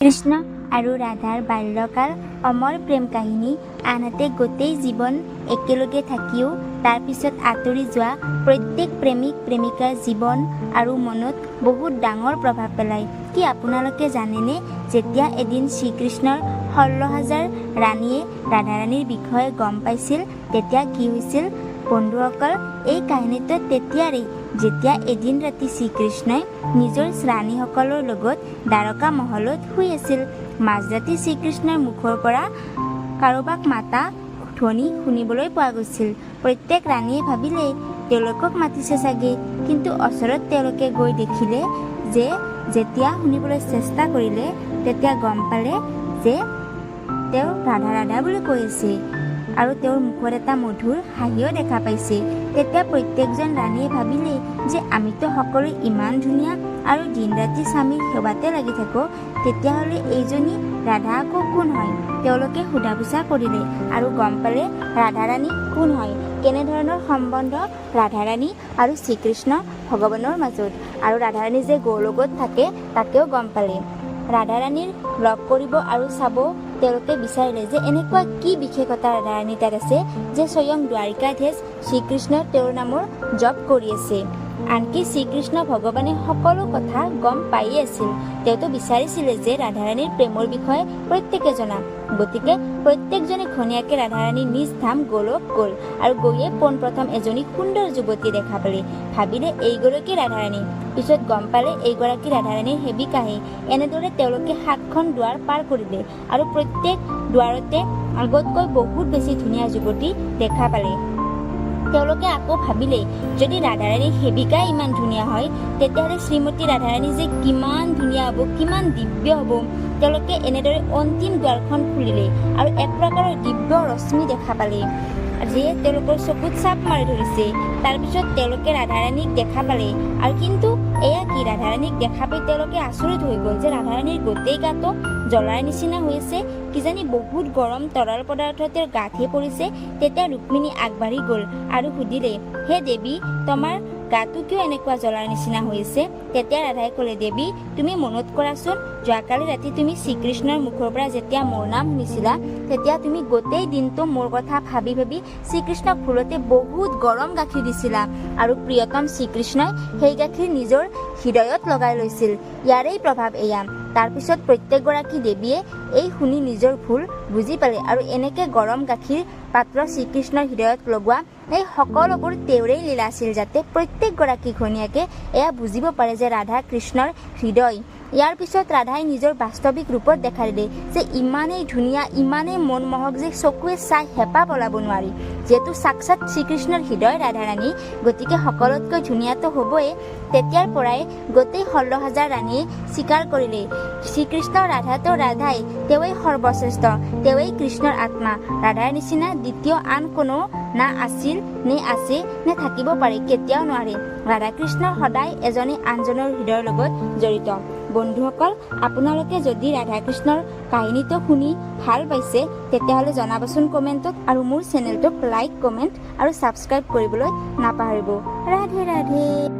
কৃষ্ণ আৰু ৰাধাৰ বাল্যকাল অমৰ প্ৰেম কাহিনী, আনহাতে গোটেই জীৱন একেলগে থাকিও তাৰ পিছত আঁতৰি যোৱা প্ৰত্যেক প্ৰেমিক প্ৰেমিকাৰ জীৱন আৰু মনত বহুত ডাঙৰ প্ৰভাৱ পেলায়। কি আপোনালোকে জানেনে, যেতিয়া এদিন শ্ৰীকৃষ্ণৰ 16,000 ৰাণীয়ে ৰাধাৰাণীৰ বিষয়ে গম পাইছিল, তেতিয়া কি হৈছিল? বন্ধুসকল, এই কাহিনীটো তেতিয়াৰেই, যেতিয়া এদিন ৰাতি শ্ৰীকৃষ্ণই নিজৰ ৰাণীসকলৰ লগত দ্বাৰকা মহলত শুই আছিল। মাজৰাতি শ্ৰীকৃষ্ণৰ মুখৰ পৰা কাৰোবাক মাতা ধ্বনি শুনিবলৈ পোৱা গৈছিল। প্ৰত্যেক ৰাণীয়ে ভাবিলে তেওঁলোকক মাতিছে চাগে, কিন্তু ওচৰত তেওঁলোকে গৈ দেখিলে যে যেতিয়া শুনিবলৈ চেষ্টা কৰিলে, তেতিয়া গম পালে যে তেওঁ "ৰাধা ৰাধা" বুলি কৈ আছে আৰু তেওঁৰ মুখত এটা মধুৰ হাঁহিও দেখা পাইছে। তেতিয়া প্ৰত্যেকজন ৰাণীয়ে ভাবিলে যে আমিতো সকলো ইমান ধুনীয়া আৰু দিন ৰাতি স্বামীৰ সেৱাতে লাগি থাকোঁ, তেতিয়াহ'লে এইজনী ৰাধা আকৌ কোন হয়? তেওঁলোকে সোধা পোছা কৰিলে আৰু গম পালে ৰাধাৰাণী কোন হয়, কেনেধৰণৰ সম্বন্ধ ৰাধাৰাণী আৰু শ্ৰীকৃষ্ণ ভগৱানৰ মাজত আৰু ৰাধাৰাণী যে গোলোকত থাকে, তাকেও গম পালে। ৰাধাৰাণীৰ লগ কৰিব আৰু চাব তেওঁলোকে বিচাৰিলে যে এনেকুৱা কি বিশেষতা ৰাধাৰাণী তাত আছে যে স্বয়ং দ্বাৰিকাধীশ শ্ৰীকৃষ্ণ তেওঁৰ নামৰ জপ কৰি আছে। আনকি শ্ৰীকৃষ্ণ ভগৱানে সকলো কথা গম পায়েই আছিল। তেওঁতো বিচাৰিছিলে যে ৰাধাৰাণীৰ প্ৰেমৰ বিষয়ে প্ৰত্যেকে জনা। গতিকে প্ৰত্যেকজনে ঘনীয়াকে ৰাধাৰাণীৰ নিজ ধাম গোলোক গ'ল আৰু গৈয়ে পোনপ্ৰথম এজনী সুন্দৰ যুৱতী দেখা পালে। ভাবিলে এইগৰাকী ৰাধাৰাণী। পিছত গম পালে এইগৰাকী ৰাধাৰাণীৰ সেৱিকাহে। এনেদৰে তেওঁলোকে সাতখন দুৱাৰ পাৰ কৰিলে আৰু প্ৰত্যেক দুৱাৰতে আগতকৈ বহুত বেছি ধুনীয়া যুৱতী দেখা পালে। তেওঁলোকে আকৌ ভাবিলে, যদি ৰাধাৰাণীৰ সেৱিকাই ইমান ধুনীয়া হয়, তেতিয়াহ'লে শ্ৰীমতী ৰাধাৰাণী যে কিমান ধুনীয়া হ'ব, কিমান দিব্য হ'ব। তেওঁলোকে এনেদৰে অন্তিম দুৱাৰখন খুলিলে আৰু এক প্ৰকাৰৰ দিব্য ৰশ্মি দেখা পালে, যিয়ে তেওঁলোকৰ চকুত চাপ মাৰি ধৰিছে। তাৰপিছত তেওঁলোকে ৰাধাৰাণীক দেখা পালে আৰু কিন্তু এয়া কি? ৰাধাৰাণীক দেখা পাই তেওঁলোকে আচৰিত হৈ গ'ল যে ৰাধাৰাণীৰ গোটেই গাটো জ্বলাৰ নিচিনা হৈ আছে। কিজানি বহুত গৰম তৰল পদাৰ্থ তেওঁৰ গাতহে পৰিছে। তেতিয়া ৰুক্মিণী আগবাঢ়ি গ'ল আৰু সুধিলে, "হে দেৱী, তোমাৰ গাটো কিয় এনেকুৱা জ্বলাৰ নিচিনা হৈ আছে?" তেতিয়া ৰাধাই ক'লে, "দেৱী, তুমি মনত কৰাচোন, যোৱাকালি ৰাতি তুমি শ্ৰীকৃষ্ণৰ মুখৰ পৰা যেতিয়া মোৰ নাম শুনিছিলা, তেতিয়া তুমি গোটেই দিনটো মোৰ কথা ভাবি ভাবি শ্ৰীকৃষ্ণক ভুলতে বহুত গৰম গাখীৰ দিছিলা আৰু প্ৰিয়তম শ্ৰীকৃষ্ণই সেই গাখীৰ নিজৰ হৃদয়ত লগাই লৈছিল। ইয়াৰেই প্ৰভাৱ এয়া।" তাৰপিছত প্ৰত্যেকগৰাকী দেৱীয়ে এই শুনি নিজৰ ভুল বুজি পালে আৰু এনেকে গৰম গাখীৰ পাত্ৰ শ্ৰীকৃষ্ণৰ হৃদয়ত লগোৱা, এই সকলোবোৰ তেওঁৰেই লীলা আছিল, যাতে প্ৰত্যেকগৰাকী ঘৈণীয়েকে এয়া বুজিব পাৰে যে ৰাধা কৃষ্ণৰ হৃদয়। ইয়াৰ পিছত ৰাধাই নিজৰ বাস্তৱিক ৰূপত দেখা দিলে যে ইমানেই ধুনীয়া, ইমানেই মনমোহক যে চকুৱে চাই হেঁপাহ পলাব নোৱাৰি। যিহেতু সাক্ষাৎ শ্ৰীকৃষ্ণৰ হৃদয় ৰাধাৰাণী, গতিকে সকলোতকৈ ধুনীয়াটো হ'বই। তেতিয়াৰ পৰাই গোটেই 16,000 ৰাণীয়ে স্বীকাৰ কৰিলে, শ্ৰীকৃষ্ণৰ ৰাধাটো ৰাধাই, তেওঁৱেই সৰ্বশ্ৰেষ্ঠ, তেওঁৱেই কৃষ্ণৰ আত্মা। ৰাধাৰ নিচিনা দ্বিতীয় আন কোনো না আছিল, নে আছে, নে থাকিব পাৰে, কেতিয়াও নোৱাৰে। ৰাধা কৃষ্ণ সদায় এজনে আনজনৰ হৃদয়ৰ লগত জড়িত। বন্ধুসকল, আপোনালোকে যদি ৰাধা কৃষ্ণৰ কাহিনীটো শুনি ভাল পাইছে, তেতিয়াহ'লে জনাবচোন কমেণ্টত আৰু মোৰ চেনেলটোক লাইক, কমেণ্ট আৰু ছাবস্ক্ৰাইব কৰিবলৈ নাপাহৰিব। ৰাধে ৰাধে।